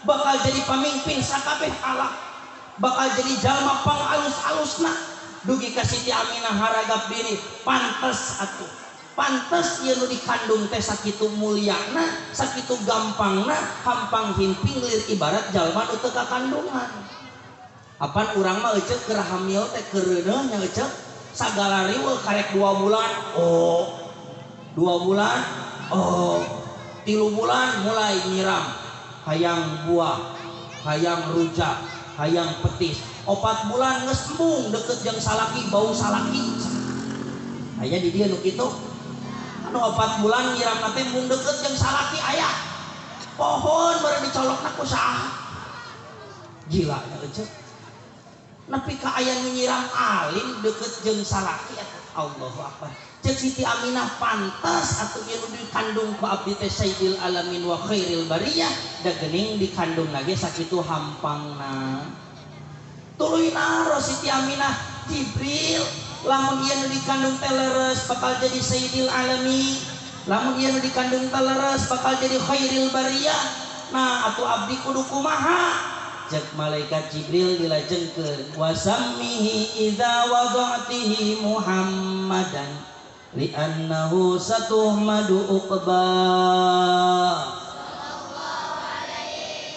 bakal jadi pamimpin sakabeh alam, bakal jadi jalma pang alus-alusna. Dugi ka Siti Aminah haragap diri, pantes atuh, pantes ieu nu dikandung teh sakitu mulyana, sakitu gampangna, hampang himping lir ibarat jalma nu teu kakandungan. Apan urang mah eceuk keur hamil teh keureuneuh nya eceuk, sagala riweuh karek 2 bulan, oh 2 bulan, oh 3 bulan mulai nyiram, hayang buah, hayang rujak, hayang petis. 4 bulan geus embung deket jeung salaki, bau salaki. Aya di dieu nu kitu. Anu 4 bulan nyiramna teh mung deukeut jeung salaki aya. Pohon bari dicolokna ku saha. Gila nya euceuk. Nepi ka aya nu nyiram alim deukeut jeung salaki eta. Allahu akbar. Ceuk Siti Aminah pantas atuh ieu nu dikandung ku abdi teh Sayyidil Alamin wa Khairil Bariyah da geuning dikandung lagi sakitu hampangna. Tuluy naros Siti Aminah, Jibril lamun ieu nu dikandung teh leres bakal jadi Sayyidil Alamin, lamun ieu nu dikandung teh leres bakal jadi Khairil Bariyah. Nah atuh abdi kudu kumaha? Cek malaikat Jibril dilajengkeun wasammihi idza wada'tihi Muhammadan li'annahu satuhmadu uqba.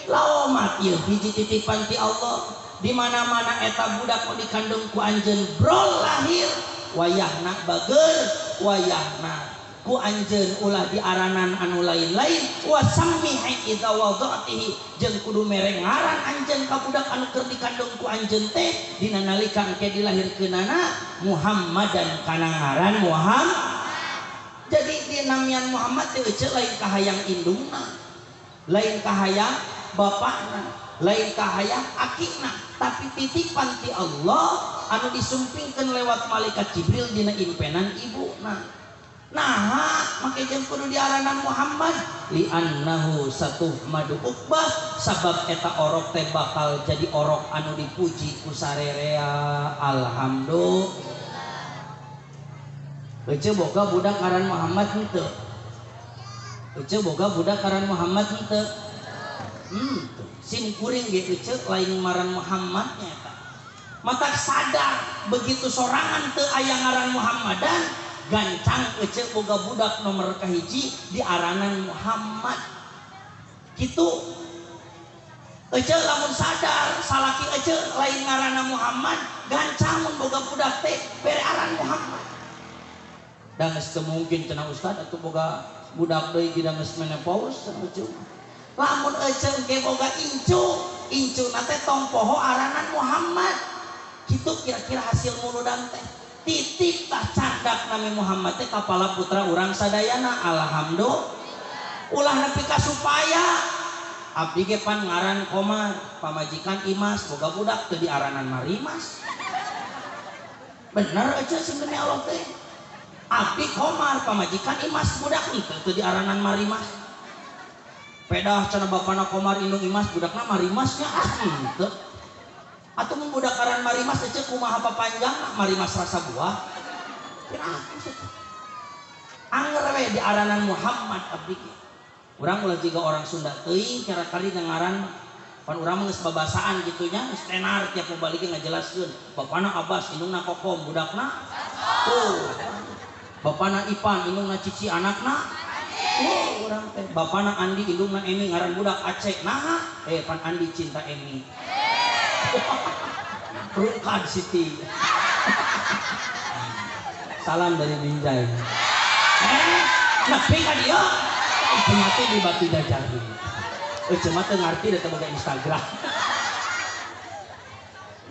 Laomat ieu hiji titipan ti Allah. Di mana-mana eta budak nu dikandung ku anjeun brol lahir wayahna bager wayahna ku anjeun ulah diaranan anu lain-lain wasammihi idza wada'tihi jeung kudu mere ngaran anjeun ka budak anu keur dikandung ku anjeun teh dina nalika engke dilahirkeunana Muhammadan kana ngaran Muhammad. Jadi dinamian Muhammad teh euceuk lain kahayang indungna, lain kahayang bapakna, lain kahayang akina, tapi titipan ti Allah anu disumpingkeun lewat malaikat Jibril dina impenan ibuna. Nah, make jeung kudu diaranan Muhammad li'annahu satuhmadu uqbah sabab eta orok teh bakal jadi orok anu dipuji ku sarerea. Alhamdulillah. Ece boga budak ngaran Muhammad henteu. Ece boga budak ngaran Muhammad henteu. Sim kuring ge ece lain ngaran Muhammad nya eta. Matak sadar begitu sorangan teu aya ngaran Muhammadan gancang ece boga budak nomor kahiji diaranan Muhammad. Kitu ece lamun sadar salaki ece lain ngaranna Muhammad gancang mun boga budak teh bere aran Muhammad. Da geus teu mungkin cenah ustad atuh boga budak deui da geus menopause cenah ece. Lamun ece engke boga incu, incuna teh tong poho aranan Muhammad. Kitu kira-kira hasil muludan teh. Titip tah candak nami Muhammad teh kapala putra urang sadayana. Alhamdulillah. Ulah nepi ka supaya abdi ge pan ngaran Komar, pamajikan Imas, boga budak teu diaranan Marimas. Bener aja sing demi Allah teh. Abdi Komar, pamajikan Imas, budak henteu teu diaranan Marimas. Pedah cenah bapana Komar indung Imas, budakna Marimas nya ah henteu. Atuh mun budak ngaran Marimas ece kumaha papanjangna Marimas rasa buah. Anger we diaranan Muhammad abdi ge. Urang ulah jiga orang Sunda teuing cara kali ngaran pan urang mah geus babasaan kitu nya geus tenar tiap mau balik ngajelaskeun. Bapana Abbas indungna Kokom budakna tuh. Bapana Ipan indungna Cici anakna oh urang teh. Bapana Andi indungna Emi ngaran budak Aceh. Naha pan Andi cinta Emi. Rungkad Siti. Salam dari Binjai. Nepi ka dieu. Penyakit di batu jajari. Euceuk mah teu ngarti da teu boga Instagram.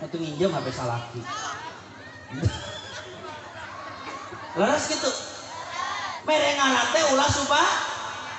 Atuh nginjem HP salaki. Leres kitu. Mere ngaran teh ulah supa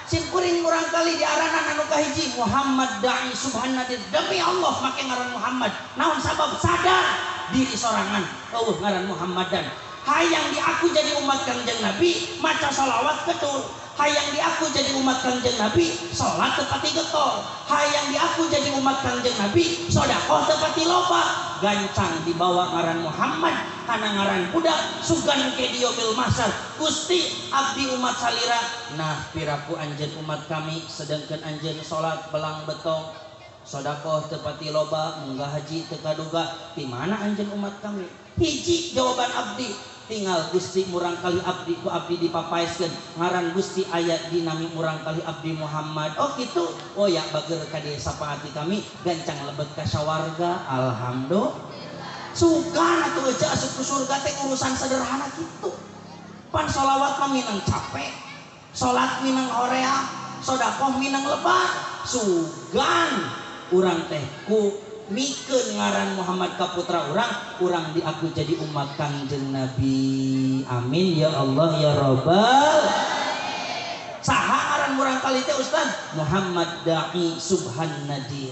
sim kuring murang kali diaranan anu kahiji Muhammad Da'i Subhanadir. Demi Allah make ngaran Muhammad. Naon sabab sadar diri sorangan eueuh ngaran Muhammadan. Hayang diaku jadi umat Kangjeng Nabi maca sholawat ketul. Hayang diaku jadi umat Kangjeng Nabi salat tepati getol. Hayang diaku jadi umat Kangjeng Nabi sedekah tepati loba. Gancang dibawa ngaran Muhammad kana ngaran budak sugan ke diomil masar. Gusti abdi umat salira. Nah piraku anjeun umat kami sedengkeun anjeun salat belang betong sedekah tepati loba munggah haji teu kaduga. Di mana anjeun umat kami? Hiji jawaban abdi tinggal Gusti murang kali abdi ku abdi dipapaeskeun ngaran Gusti aya di nami murang kali abdi Muhammad. Oh gitu. Oh ya bager ka dieu sapaati kami gancang lebet ka sawarga. Alhamdulillah. Sugan atuh euceuk asup ku surga teh urusan sederhana kitu. Pan sholawat mah minang capek, salat minang horea, sedekah minang lebat. Sugan urang teh ku mikeun ngaran Muhammad ka putra urang, urang diaku jadi umat Kangjeng Nabi. Amin ya Allah ya Rabbal. murang kali teh Ustaz Muhammad Da'i Subhan Nadir.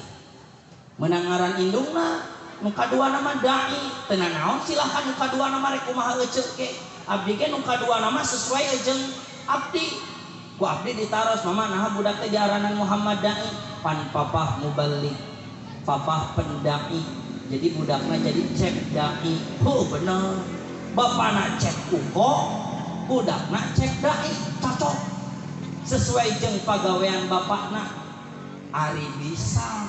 Menang ngaran indungna, nu kadua nama Da'i, teu nanaon silahkan nu kadua nama rek kumaha eceu ge. Abdi ge nu kadua nama sesuai jeung abdi. Ku abdi ditaros mama naha budak teh diaranan Muhammad Da'i, pan papah muballigh, papah pendai. Jadi budakna jadi Cep Da'i. Heuh bener. Bapana Cep Uko, budakna Cep Da'i, cocok. Sesuai jeung pagawean bapakna. Ari bisa,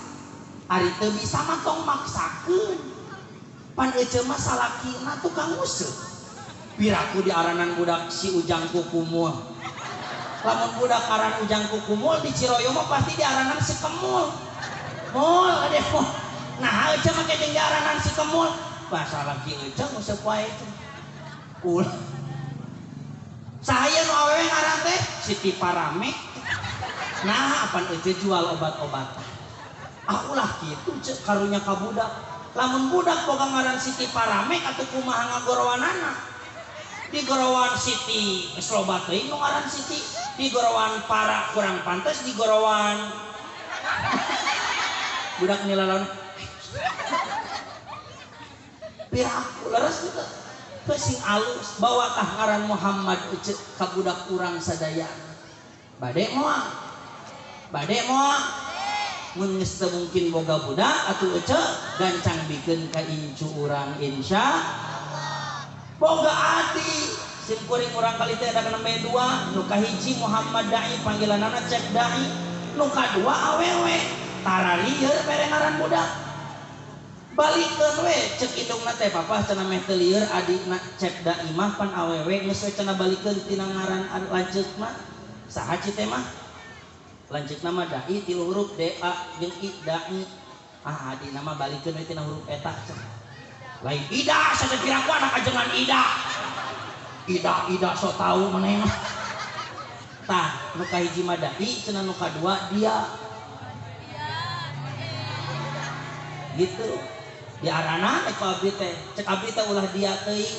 ari teu bisa mah tong maksakeun. Pan eceu mah salakina tukang nguseup. Piraku diaranan budak si Ujang Kukumul. Lamun budak aran Ujang Kukumul di Ciroyom mah pasti diaranan si Kemul. Mul ade mul. Nah eceu mah jeung diaranan si Kemul. Bahasa laki eceu nguseup wae teh. Ulah. Saya nu awewe ngaran teh Siti Parame. Nah apan eceu jual obat-obatan. Ah ulah kitu cek karunya ka budak. Lamun budak boga ngaran Siti Parame atuh kumaha ngagorowanana. Di gorowan Siti geus loba teuing nu ngaran Siti, di gorowan Para kurang pantes, di gorowan budak nilalaon. Piraku leres kitu. Sing alus bawa tah ngaran Muhammad eceu ka budak urang sadaya. Bade moal. Bade moal. Mun geus teu mungkin boga budak atuh eceu gancang bikeun ka incu urang insya Allah. Boga adi sim kuring urang kali teh ada nembe dua, nu kahiji Muhammad Da'i panggilanana Cep Da'i, nu kadua awewe tara lieur mere ngaran budak. Balikeun we cek indungna teh papa cenah meh teu lieur adina Cep Da'i mah pan awewe geus we cenah balikeun tina ngaran lanceukna. Saha ci teh mah? Lanceukna mah Da'i tilu huruf D A jeung I Da'i. Ah adina mah balikeun we tina huruf eta cenah. Lain Ida saja piraku anak ajengan Ida. Ida Ida so tau maneh mah. Tah nu kahiji mah Da'i cenah nu kadua dia. Gitu. Di arana ku abdi teh cek abdi teh ulah dia teuing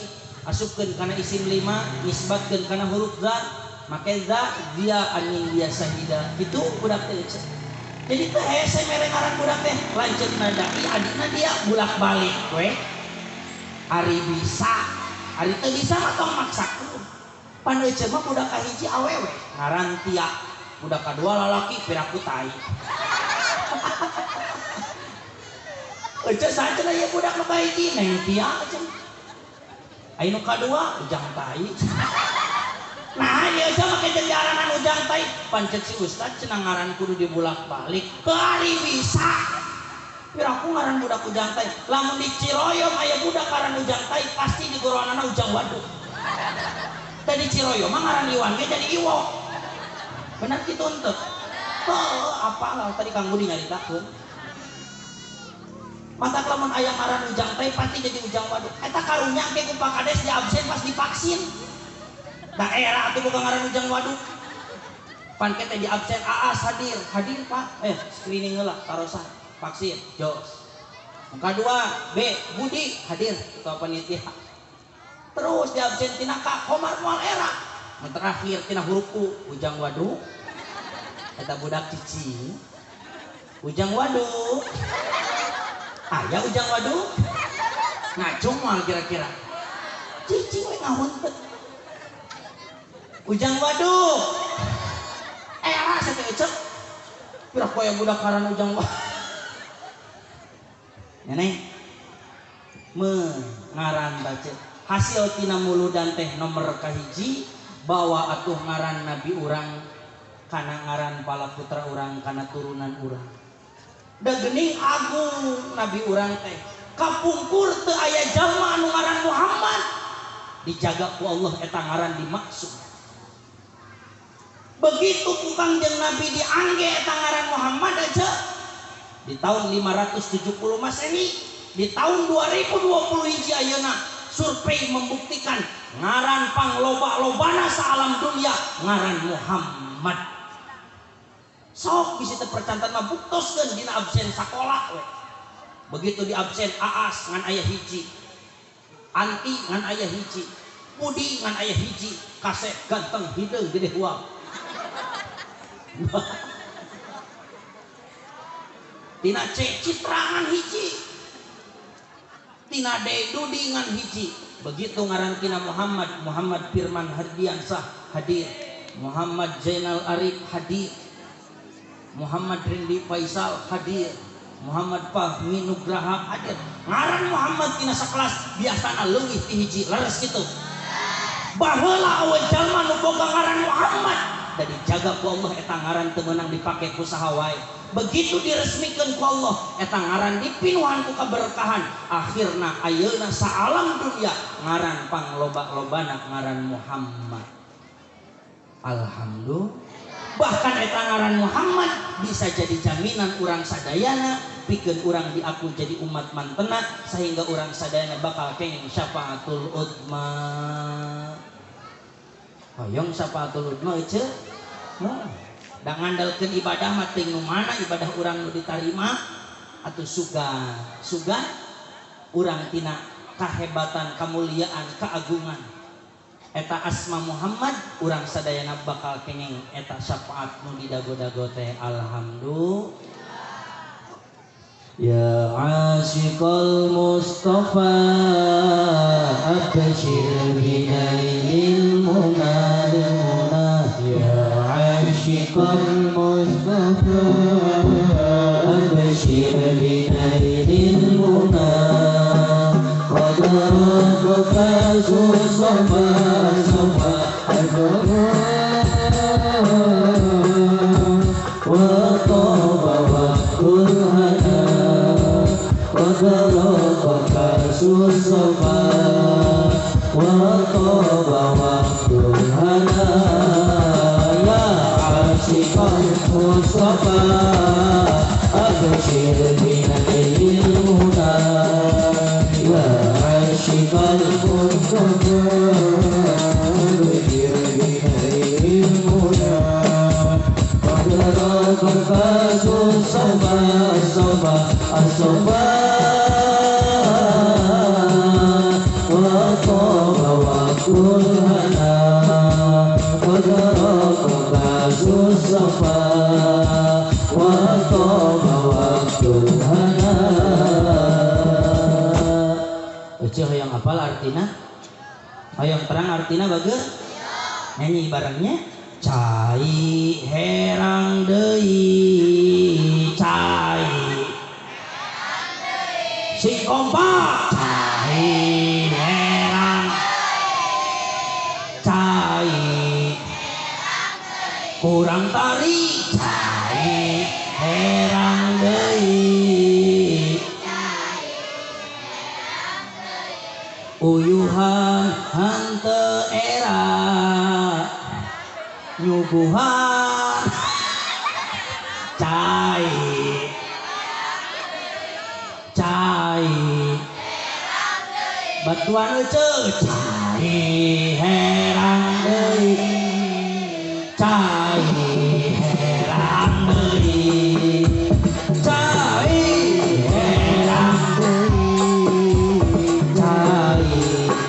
asupkeun kana isim lima nisbatkeun kana huruf za make za dia anin dia sahida kitu budak teh. Jadi teh hese mere ngaran budak teh lanceukna Da'i adina dia bolak-balik we. Ari bisa ari teu bisa mah tong maksakeun. Pan eceu mah budak kahiji awewe ngaran Tia, budak kadua lalaki piraku tai. Eceu saha cenah ieu budak nu kahiji neng Tia cenah. Ai nu kadua Ujang tai. Nah ieu eceu make jeung diaranan Ujang tai. Pancet si ustad cenah ngaran kudu dibulak-balik. Ari bisa. Piraku ngaran budak Ujang tai. Lamun di Ciroyom aya budak ngaran Ujang tai pasti di gorowanana Ujang Waduk. Tadi Ciroyom mah ngaran Iwan ge jadi Iwo. Bener kitu henteu? Heuh, apalah tadi Kang Budi nyaritakeun. Mata lamun aya ngaran Ujang tai pasti jadi Ujang Waduk. Eta karunya ke ku Pak Kades di absen pas divaksin. Daerah atuh boga ngaran Ujang Waduk. Pan teh di absen aas hadir, hadir Pak. Screening heula tarosan vaksin jos. Nu kadua B Budi hadir ketua panitia. Terus di absen tina Kak Komar moal era. Nu terakhir tina huruf U Ujang Waduk. Eta budak cicing. Ujang Waduk. Aya Ujang Waduk ngacung moal kira-kira cicing we ngahuntet Ujang Waduk era satu ecek pira koya budak ngaran Ujang Waduk nenek mengaran baca hasil tina muludan teh nomor kahiji bawa atuh ngaran nabi urang kana ngaran pala putra urang kana turunan urang. Da geuning agung nabi urang teh kapungkur teu aya jalma anu ngaran Muhammad dijaga ku Allah eta ngaran dimaksud. Begitu ku Kangjeng Nabi diangge eta ngaran Muhammad aja di tahun 570 Masehi, di tahun 2020 hiji ayeuna survei membuktikan ngaran pangloba-lobana saalam dunia ngaran Muhammad. Sok bisa terpercantan mah buktoskeun dina absen sakola we. Begitu di absen aas ngan aya hiji, anti ngan aya hiji, Budi ngan aya hiji, kasep ganteng hideung gede huang. Tina C Citra ngan hiji, tina D Dudi ngan hiji. Begitu ngaran tina Muhammad, Muhammad Firman Hardiansah hadir, Muhammad Zainal Arif hadir, Muhammad Rindi Faisal hadir, Muhammad Fahmi Nugraha hadir. Ngaran Muhammad tina sakelas biasana leuwih ti hiji, leres kitu. Baheula awewe jalma nu boga ngaran Muhammad da dijaga ku Allah eta ngaran teu meunang dipake ku saha wae. Begitu diresmikeun ku Allah eta ngaran dipinuhan ku kaberkahan, akhirna ayeuna saalam dunia ngaran pangloba-lobana ngaran Muhammad. Alhamdulillah. Bahkan eta ngaran Muhammad bisa jadi jaminan urang sadayana pikeun urang diaku jadi umat mantena sehingga urang sadayana bakal kenging syafaatul udma. Hoyong syafaatul udma euceu? Heuh. Da ngandalkeun ibadah mah teuing nu mana ibadah urang nu ditarima atuh sugan. Sugan urang tina kahebatan, kamuliaan, keagungan eta asma Muhammad urang sadayana bakal kenging eta syafaat nu didago-dago teh. Alhamdulillah. Ya asyiqal Mustafa abshir binailil muna. Ya asyiqal Mustafa abshir binailil muna. Qad raqasu safa safa wa taba waqtul hana. Qad raqasu safa wa taba waqtul hana. Ya asyiqal Mustafa abshir binailil muna. Ya asyiqal Mustafa abshir binailil muna. Qad raqasu safa safa as-safa wa taba waqtul hana. Qad raqasu safa wa taba waqtul hana. Ece hoyong apal artina? Hoyong terang artina bager? Nyanyi barengnya. Cai herang deui cai sing kompak. Cai herang cai kurang tarik. Cai herang deui uyuhan hanteu era nyuguhan cai cai batuan euceu. Cai herang deui cai herang deui cai herang deui cai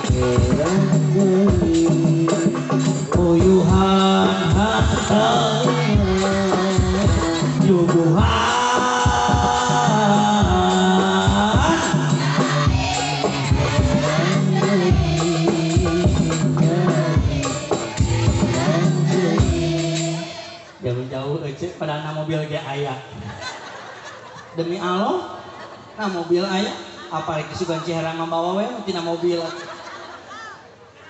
herang deui uyuhan hanteu nyuguhan. Jauh-jauh ece pada na mobil ge aya. Demi Allah, na mobil aya, apalagi sugan Ciherang mambawa we tina mobil.